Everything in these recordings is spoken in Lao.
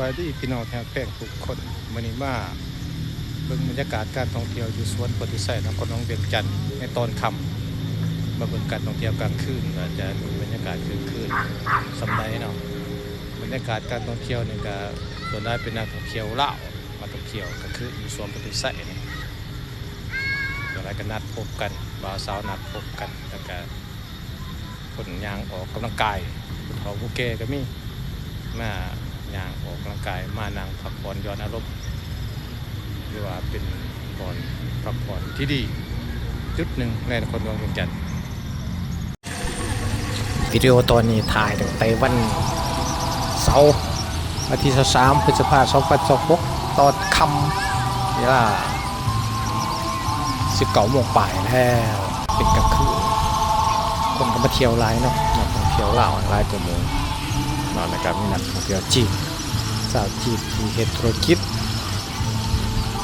ສະບາຍດີພີ່ນ້ອງທີ່ຮັກແພງທຸກຄົນ, ມື້ນີ້ມາເບິ່ງບັນຍາກາດການທ່ອງທ່ຽວຢູ່ສວນປະຕູໄຊ ນະຄອນຫຼວງວຽງຈັນໃນຕອນຄ່ຳ. ມາເບິ່ງການທ່ອງທ່ຽວກາງຄືນວ່າຈະມີບັນຍາກາດຄຶກຄື້ນສ່ຳໃດເນາະ. ບັນຍາກາດການທ່ອງທ່ຽວນີ້ກະສ່ວນຫຼາຍເປັນນັກທ່ອງທ່ຽວລາວ ມາທ່ອງທ່ຽວກາງຄືນຢູ່ສວນປະຕູໄຊນີ້. ສ່ວນຫຼາຍກະນັດພົບກັນ, ບ່າວສາວນັດພົບກັນ ແລ້ວກະ ຄົນຍ່າງອອກກຳລັງກາຍ, ຜູ້ເຖົ້າຜູ້ແກ່ກໍມີ ມາຍ່າງອອກກຳລັງກາຍ, ມານັ່ງພັກຜ່ອນຢ່ອນອາລົມ, ຖືວ່າເປັນບ່ອນພັກຜ່ອນທີ່ດີຈຸດໜຶ່ງໃນນະຄອນຫຼວງວຽງຈັນ. ວິດີໂອຕອນນີ້ຖ່າຍຕັ້ງແຕ່ວັນເສົາ ວັນທີຊາວສາມ ພຶດສະພາ ສອງພັນຊາວຫົກ ຕອນຄ່ຳ ເວລາສິບເກົ້າໂມງປາຍແລ້ວ ເປັນກາງຄືນ. ຄົນກໍມາທ່ຽວຫຼາຍເນາະ, ນັກທ່ອງທ່ຽວລາວຫຼາຍກວ່າໝູ່ເນາະ, ແລ້ວກໍມີນັກທ່ອງທ່ຽວຈີນ, ຊາວຈີນທີ່ເຮັດທຸລະກິດ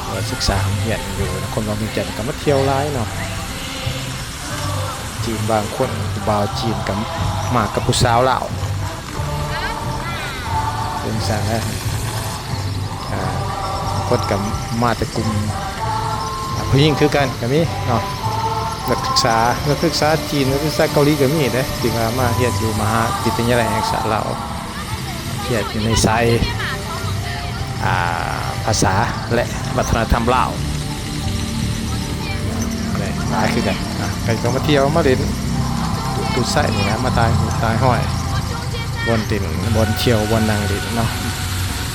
ຫຼືວ່າສຶກສາຮຽນຢູ່ນະຄອນຫຼວງວຽງຈັນ ກໍມາທ່ຽວຫຼາຍເນາະ. ຈີນບາງຄົນ ຜູ້ບ່າວຈີນກໍມາກັບຜູ້ສາວລາວ ເປັນຈັ່ງຊັ້ນແຫຼະ. ອ່າ ຄົນກໍມາແຕ່ກຸ່ມ ອ່າ ຜູ້ຍິງຄືກັນກໍມີເນາະ, ນັກສຶກສາ ນັກສຶກສາຈີນ ນັກສຶກສາເກົາຫຼີກໍມີເດ້ ທີ່ວ່າມາຮຽນຢູ່ມະຫາວິທະຍາໄລແຫ່ງຊາດລາວ. ຮຽນຢູ່ໃນສາຍ ອ່າ ພາສາ ແລະ ວັດທະນະທຳລາວ ຫຼາຍຄືກັນ. ອ່າ ກໍມາທ່ຽວມາຫຼິ້ນປະຕູໄຊນີ້ແຫຼະ, ມາຖ່າຍຮູບຖ່າຍຮອຍ, ບ່ອນຫຼິ້ນ ບ່ອນທ່ຽວ ບ່ອນນັ່ງຫຼິ້ນເນາະ,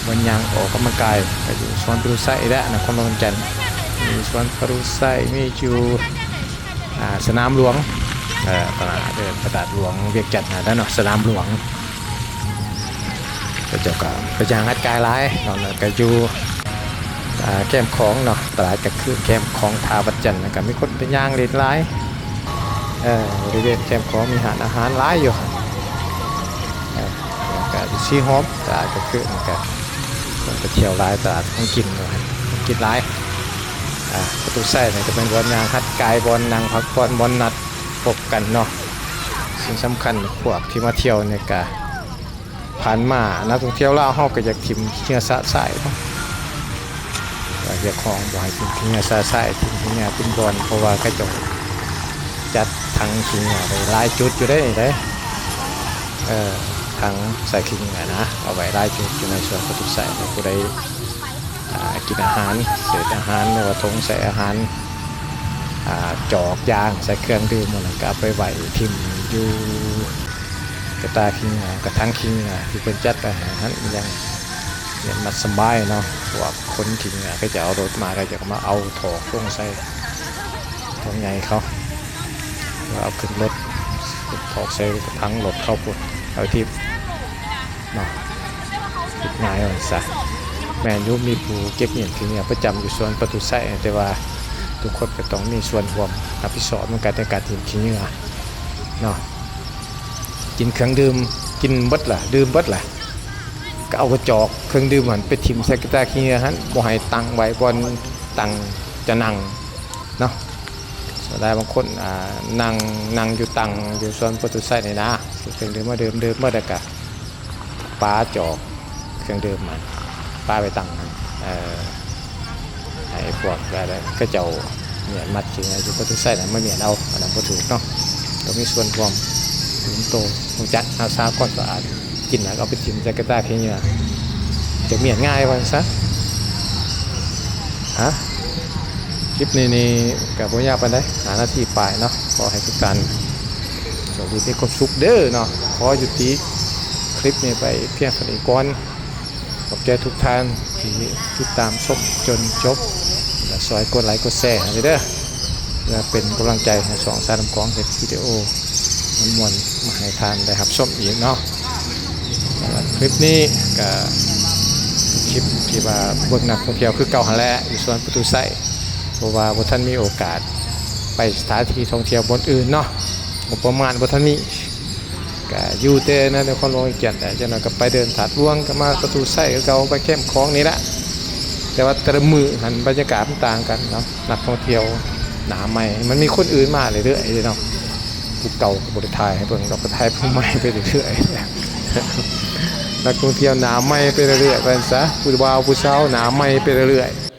ບ່ອນຍ່າງອອກກຳລັງກາຍ ກໍຢູ່ສວນປະຕູໄຊນີ້ແຫຼະ ນະຄອນຫຼວງວຽງຈັນ. ມີສວນປະຕູໄຊ ມີຢູ່ ອ່າ ສະໜາມຫຼວງ ເອີ ຕະຫຼາດ ເອີ ຕະຫຼາດຫຼວງວຽງຈັນຫັ້ນແຫຼະເນາະ, ສະໜາມຫຼວງ. ເຂົາເຈົ້າກໍໄປຍ່າງຮັດກາຍຫຼາຍເນາະ, ແລ້ວກໍຢູ່ ອ່າ ແຄມຂອງເນາະ, ຕະຫຼາດກາງຄືນແຄມຂອງທ່າວັດຈັນ ແລ້ວກໍມີຄົນໄປຍ່າງຫຼິ້ນຫຼາຍ. ເອີ ບໍລິເວນແຄມຂອງມີຮ້ານອາຫານຫຼາຍຢູ່. ເອີ ແລ້ວກໍຢູ່ສີຫອມ ຕະຫຼາດກາງຄືນກໍຄົນໄປທ່ຽວຫຼາຍ, ຕະຫຼາດຂອງກິນ ຂອງກິນຫຼາຍ. ອ່າ ປະຕູໄຊນີ້ກໍເປັນບ່ອນຍ່າງຮັດກາຍ, ບ່ອນນັ່ງພັກຜ່ອນ, ບ່ອນນັດ ພົບກັນເນາະ. ສິ່ງສຳຄັນພວກທີ່ມາທ່ຽວນີ້ກະ ຜ່ານມານັກທ່ອງທ່ຽວລາວເຮົາກໍຢາກຖິ້ມຂີ້ເຫຍື້ອຊະຊາຍເນາະ, ກໍຮຽກຮ້ອງບໍ່ໃຫ້ຖິ້ມຂີ້ເຫຍື້ອຊະຊາຍ, ຖິ້ມຂີ້ເຫຍື້ອເປັນບ່ອນ ເພາະວ່າເຂົາເຈົ້າຈັດຖັງຂີ້ເຫຍື້ອໄວ້ຫຼາຍຈຸດຢູ່ເດ້ນີ້ເດ້. ເອີ ຖັງໃສ່ຂີ້ເຫຍື້ອນະ ເອົາໄວ້ຫຼາຍຈຸດຢູ່ໃນສວນປະຕູໄຊ. ຜູ້ໃດ ອ່າ ກິນອາຫານ ເສດອາຫານ ຫຼືວ່າຖົງໃສ່ອາຫານ ອ່າ ຈອກຢາງໃສ່ເຄື່ອງດື່ມ ອັນນັ້ນກໍເອົາໄປໄວ້ຖິ້ມຢູ່ກະຕ່າຂີ້ເຫຍື້ອ ກະຖັງຂີ້ເຫຍື້ອທີ່ເພິ່ນຈັດໄວ້ໃຫ້ຫັ້ນ. ຢ່າງເປັນມັດສະບາຍເນາະ, ພວກຂົນຂີ້ເຫຍື້ອເຂົາເຈົ້າເອົາລົດມາ ເຂົາເຈົ້າກໍມາເອົາຖອກລົງໃສ່ຖົງໃຫຍ່ເຂົາ ແລ້ວເອົາຂຶ້ນລົດ ຖອກໃສ່ຖັງລົດເຂົາພຸ້ນ ເອົາໄປຖິ້ມ ເນາະ, ຄິດງ່າຍວ່າຊັ້ນຊະ. ແມ່ນຢູ່ ມີຜູ້ເກັບຂີ້ເຫຍື້ອປະຈຳຢູ່ສວນປະຕູໄຊ, ແຕ່ວ່າທຸກຄົນກໍຕ້ອງມີສ່ວນຮ່ວມຮັບຜິດຊອບນຳກັນໃນການຖິ້ມຂີ້ເຫຍື້ອເນາະ. ກິນເຄື່ອງດື່ມ ກິນເບິດລະ ດື່ມເບິດລະ ກໍເອົາກະຈອກເຄື່ອງດື່ມຫັ້ນໄປຖິ້ມໃສ່ກະຕ່າຂີ້ເຫຍື້ອຫັ້ນ, ບໍ່ໃຫ້ຕັ້ງໄວ້ບ່ອນຕັ້ງຈະນັ່ງເນາະ. ສ່ວນຫຼາຍບາງຄົນ ອ່າ ນັ່ງ ນັ່ງຢູ່ຕັ່ງຢູ່ສວນປະຕູໄຊນີ້ນະ, ເຄື່ອງດື່ມມາດື່ມ ດື່ມເບິດແລ້ວກະ ປາຈອກເຄື່ອງດື່ມຫັ້ນ ປາໄປຕັ່ງຫັ້ນ ເອີ ໃຫ້ພວກເຂົາເຈົ້າມ້ຽນມັດຂີ້ເຫຍື້ອຢູ່ປະຕູໄຊນັ້ນມາມ້ຽນເອົາ, ອັນນັ້ນບໍ່ຖືກເນາະ. ຕ້ອງມີສ່ວນຮ່ວມ ຕື່ນໂຕ ຮູ້ຈັກຮັກສາຄວາມສະອາດ, ກິນແລ້ວກໍເອົາໄປຖິ້ມໃສ່ກະຕ່າຂີ້ເຫຍື້ອ ຈະມ້ຽນງ່າຍວ່າຊັ້ນຊະ. ຮະ ຄລິບນີ້ນີ້ກໍບໍ່ຍາວປານໃດ ຫ້ານາທີປາຍເນາະ. ຂໍໃຫ້ທຸກທ່ານໂຊກດີມີຄວາມສຸກເດີເນາະ. ຂໍຍຸຕິຄລິບນີ້ໄປພຽງເທົ່ານີ້ກ່ອນ. ຂອບໃຈທຸກທ່ານທີ່ຕິດຕາມຊົມຈົນຈົບ ແລະ ຊ່ອຍກົດໄລກົດແຊໃຫ້ເດີ ເພື່ອເປັນກຳລັງໃຈໃຫ້ຊ່ອງສາຍນ້ຳຂອງເຮັດວິດີໂອມ່ວນໆມາໃຫ້ທ່ານໄດ້ຮັບຊົມອີກເນາະ. ສຳລັບຄລິບນີ້ກໍຄລິບທີ່ວ່າເບິ່ງນັກທ່ອງທ່ຽວຄືເກົ່າຫັ້ນແຫຼະ ຢູ່ສວນປະຕູໄຊ, ເພາະວ່າບໍ່ທັນມີໂອກາດໄປສະຖານທີ່ທ່ອງທ່ຽວບ່ອນອື່ນເນາະ, ງົບປະມານບໍ່ທັນມີ, ກະຢູ່ແຕ່ໃນນະຄອນຫຼວງວຽງຈັນ. ແລ້ວຈັກໜ່ອຍກໍໄປເດີ່ນທາດຫຼວງ, ກໍມາປະຕູໄຊຄືເກົ່າ, ໄປແຄມຂອງນີ້ລະ. ແຕ່ວ່າແຕ່ລະມື້ຫັ້ນບັນຍາກາດມັນຕ່າງກັນເນາະ, ນັກທ່ອງທ່ຽວໜ້າໃໝ່ ມັນມີຄົນອື່ນມາເລື້ອຍໆເນາະ. ຜູ້ເກົ່າກໍບໍ່ໄດ້ຖ່າຍໃຫ້ເບິ່ງດອກ, ກໍຖ່າຍຜູ້ໃໝ່ໄປເລື້ອຍໆ. ນັກທ່ອງທ່ຽວໜ້າໃໝ່ໄປເລື້ອຍໆ ວ່າຊັ້ນຊະ ຜູ້ບ່າວຜູ້ສາວໜ້າໃໝ່ໄປເລື້ອຍ